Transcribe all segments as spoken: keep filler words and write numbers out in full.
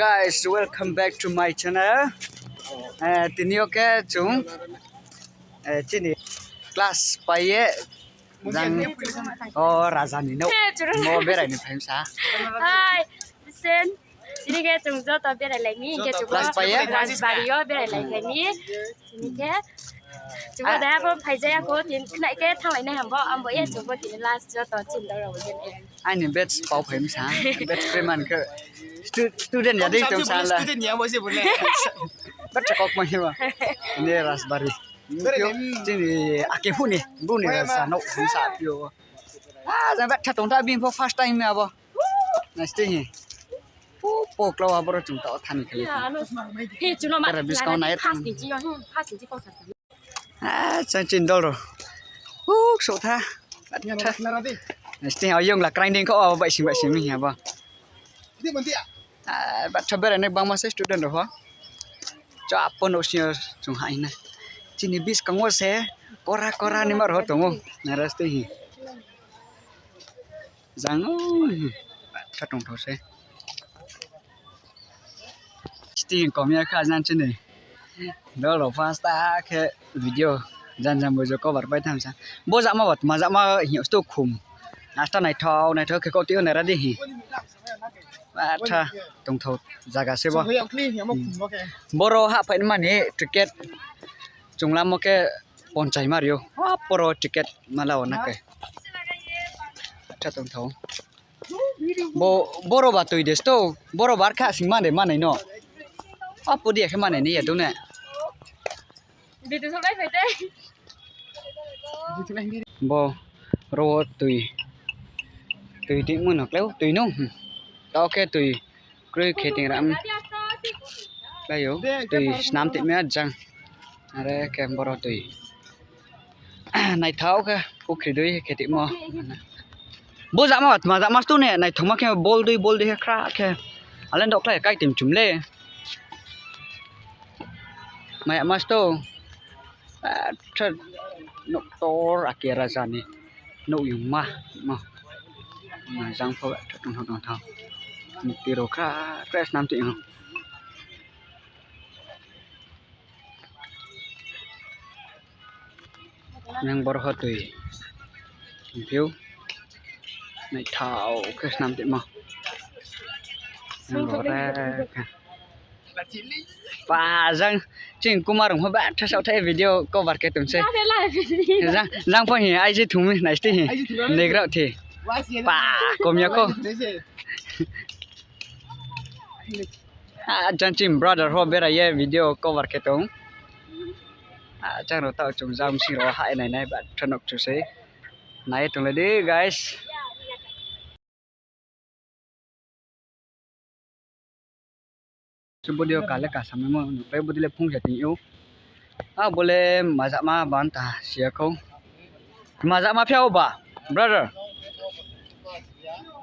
Guys, welcome back to my channel. Eh, tini o khe chwng, eh, chini class paiye jang o raja ni no mo berai ni phaimsa. Hi, listen. Tini khe chwng joto berai lai ni, hingke chwng class paiye? Rajbari o berai lai khe ni. Tini khe chwng daya bo phaijaya ko, tin khnai khe thanglai nai hambo, ambo ye chwng bo tini last joto chin doro bo. Ani batch pau phai misa, batch khe man khe stu-, student ya ding tong sala. Student ya bo se bole. Batch kok ma hewa. Ne Rajbari. Chini ake huni, buni rasa no sa pio. Ah, jang batch tong ta bini first time abo. Nasti hi. Po po klo aboro chwng ta thani khe. He chuno ma. Tara biskang nai. First ni ji yo, first ni ji ko sa. Ah, chang chin dol ro. Huk so tha. Nasti ha yong la grinding ko bai sing bai sing mi ha ba. Ah, batha bera ne bangma se student ro ho. Cha po no senior chung hai na. Chini biskango se kora kora ni mar ho tongo. Nasti hi. Jang, ui, kha tongthok se. Sting kom ya kha jang chini. Dolo pasta khe video jang jang bo cover pai tham sa. Bo jama bo tma jama hi sto khum. Asta naithok naithok khe kotio naira di hi. Batha tongthok jaga se bo. Boro ha phai mani ticket chunglamo khe ponchai mario. Poro ticket mala o nakai. Acha tong thau. Bo, boro ba twi de sto, boro bar kha sing mane manai no. Apo dia khe manai ni ya dune. Bo ro twi. Twi ti mun kleu twi no. Tao khe twi. Kroi khe ting ram. Layo, twi snam twi mya jang. Are khe boro twi. Naithok khe pukhri dui khe timo. Bo jama tma jama sto ne naithok ma khe bol dui bol dui khe khra khe. Ale dok khlai kai tim chum le. Maya mas to. Acha nok tor ake raja ni. Nuk yung ma, ma. Ma jang pho, tong tong tong tong. Nuk tiro kra, kra snam twi yung. Yang bor ho twi. View. Nai thau, kra snam twi ma. Yang bor ho twi. Pa jang ching kumar rong ba tha sa thai video cover khe tum se. Jang jang pho hi ai ji thum nai sti hi. Negra thi. Pa kom ya ko. Ah, jang ching brother ho bera ye video cover khe tum. Ah, jang ro ta chung jam si ro hai nai nai ba thanok chu se. Nai tung le de guys. Subodeo kale kasam mo nukai bodile phung sa tio. A bole majak ma ban ta siya kho. Majak ma phia ba brother.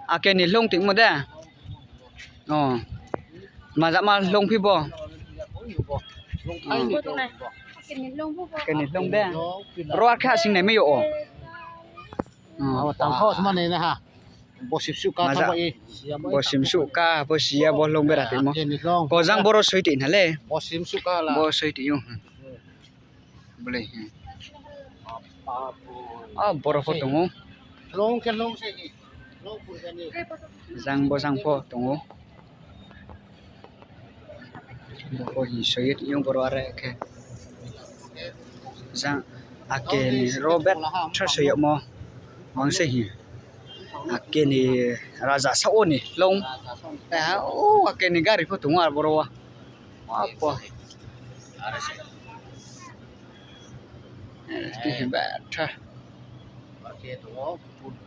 Ake ni long tik mo de. Oh. Majak ma long phi bo. Ake ni long de. Ro ar kha sing nai me yo. Oh. Tang kho sma nei na ha. Bo sip su ka. Maja. Thang bai. Bo sim su ka, bo siya, bo long bera timo. Khe ni long. Ko jang boro soi twi na le. Bo sim su ka la. Bo soi twi yung. Bole. Ah, boro pho tongo. Long khe long se ni. Long pur khe ni. Jang bo jang pho tongo. Bo hi soyet yung boro are khe. Jang ake ni ro bet tha soyet mo. Mang se hi. Ake ni raja sao ni long. Eh, o ake ni gari pho tongo ar boro wa. Apo. Eh, ti hi bet tha.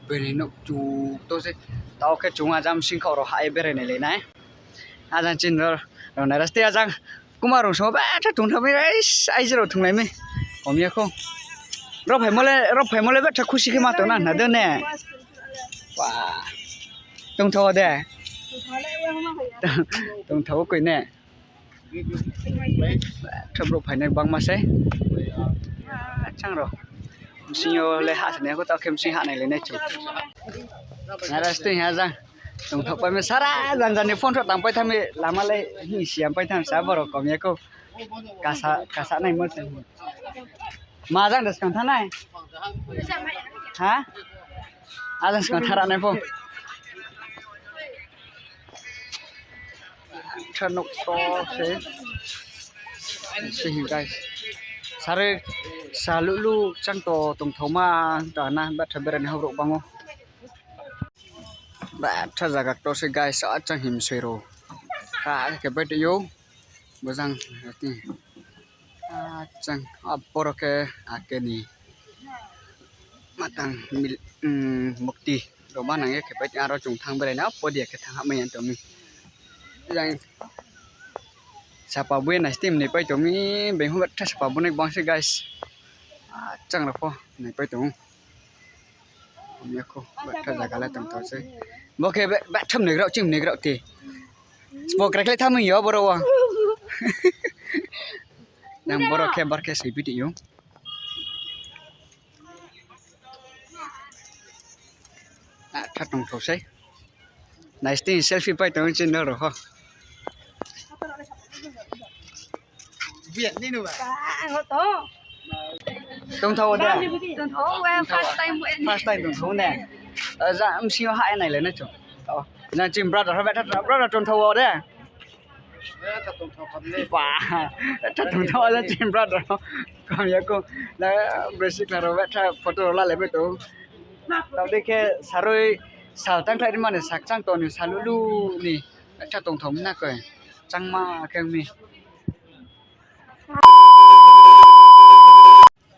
Bini nuk chuk to se. Tao khe chunga jam sing khoro hai berai nai le nai. Ajang chin ro, ro nai rasti ajang. Kuma rong so ba tha tung tha mai ais, ai jero thung lai mai. Kom ya kho. Ro phai mole, ro phai mole ba tha khusi khe ma tong na na de ne. Wa. Tung tha de. Tung tha koi ne. Tha bro phai nai bang ma sai. Chang ro. Sing yo le ha ne ko ta khem sing ha nai le ne chu. Na rasti ha jang. Tongthok pai me sara jang jani phone rok tang pai thami lama le hi siam pai tham sa borok kom yako. Kasa, kasa nai mo se. Ma jang das kan thanai. Ha? Alas kan thara nai pho. Thanok to se. Se hi guys. Sare salulu chang to tongthoma ta na ba tha berani hok rok bango. Ba tha jaga to se guys a chang him se ro. Ka ke bai yo. Bojang, ah, chang, ah, borok khe, ah, keni. Matang mil-, mm, mukti rok ma nang ye khe pai aro chwng thang berai na podiya khe thang hamya tong mi. Jang, sapa bui nai stim ni pai tong mi, beng hu sapa bui nai bang se guys. Ah, chang rok pho nai pai tong. Yako, betha jaga le tongthok se. Bo khe be, betham negrok, chim negrok te. Bo krekle thamwi yo borok o. Nang borok khe bar khe sui bidi yo. Ah, tha tongthok se. Nice thing selfie pai tongo chini rok ho. Tongthok o de? Tongthok o, first time bo. First time tongthok ne? Ah, ja, msing o ha nai le na chong. Oh, na chini brother ho betha brother tongthok o de? Ba, betha tongthok o chini brother ho. Kam ya ko. Na besi klaro betha photo la le beto. Tao de khe sarui sal tang thai mani sak chang toni salulu ni. Acha tongthok na koi changma khe wngmi.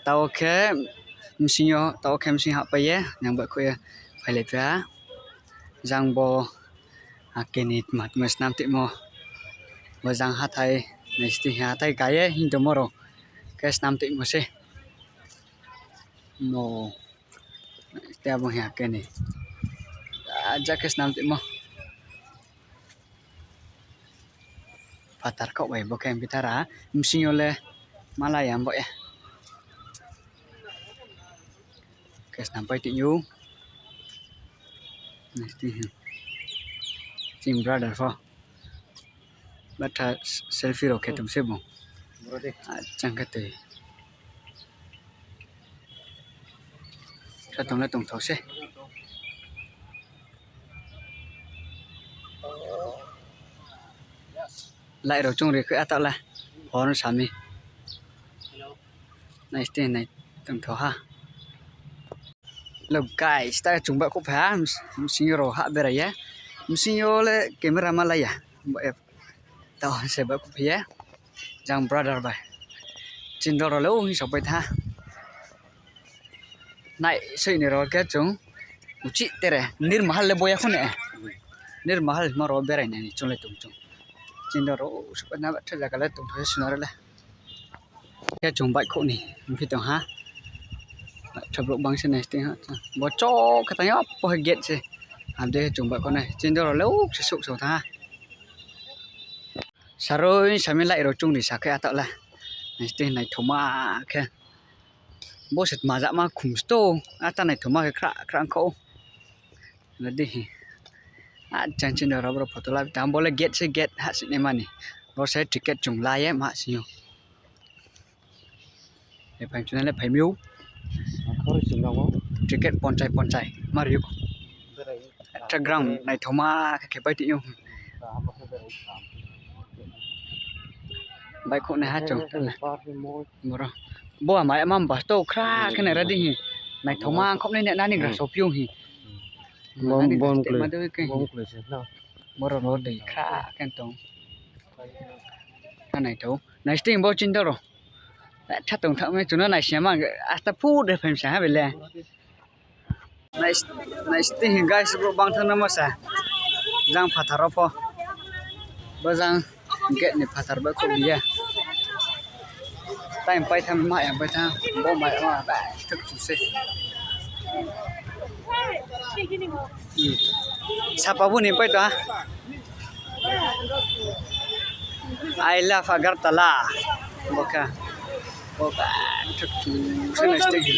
Tao khe msing yo, tao khe msing hap pai ye, yang bai kho ye phai lai pha. Jang bo hakeni matma snam timo. Bo jang hathai, naisti hathai kaiye hinto moro khe snam timo se. Mo. Tei abo hiya keni. Ah, ja khe snam timo. Phatar kok bai bo khe bithara. Msing yo le malaya bo ya. Khe snam pai tio. Team brother pho. Betha selfie rok khe tong se bo. Achang khe twi. Khe tong le tongthok se. Light rok chung ri khe atak le hor sami. Nai ste nai tongthok ha. Hello guys, ta chwng bai kho pha, msing yo rok ha berai ya. Msing yo le camera ma lai ya. Bo app ta se bai kho pha ya. Jang brother bai. Chin doro le ung sok bai tha. Nai soi ni rok khe chwng uchi tere nir mahal le boya khone. Nir mahal ma ro berai nai chwng le tong chwng. Chin doro sok bai na tha jaga le tong tha suna le. Khe chwng bike khokni wngphi tong ha. Thabrok bangsa nai tong ha. Bo chok khe tang ya, po gate se. Abde khe chwng bike khoknai. Chini doro le uk se suk suk tha ha. Saroi sami light rok chungri sa khe atak le. Nai tong naithoma khe. Bo se majak ma khum sto. Ata naithoma khe khra khra wngkha o. Nadi hi. Ah, chang chini rok rok photo labi tang. Bo le gate se gate ha sini mani. Bo se ticket chwng la ye ma sini o. Hai phai chwng le phai miu. Ticket ponchai ponchai ma riu. Ekta ground naithoma khe khe pai tio. Bai khok nai ha chwng. Boro. Bo amai ama bus to khra khe nai radi hi. Naithoma khok nai nani gra sopio hi. Bom, bom klai. Bom klai se na. Boro ro de kha khe tong. Kha nai to. Nai sting bo chin doro. Tha tong tha me chuno nai se ma asta phu de phem sa ha bele. Nai, nai sting guys bo bang thang na ma sa. Jang phathar ro pho. Bo jang gate ni phathar bai khok ya. Time pai tham ma ya pai tham. Bo mai ma ba thuk thu se. Hmm. Sapa buni pai to ha. I love Agartala. Boka. Boka. Thuk thuk. Sini stage.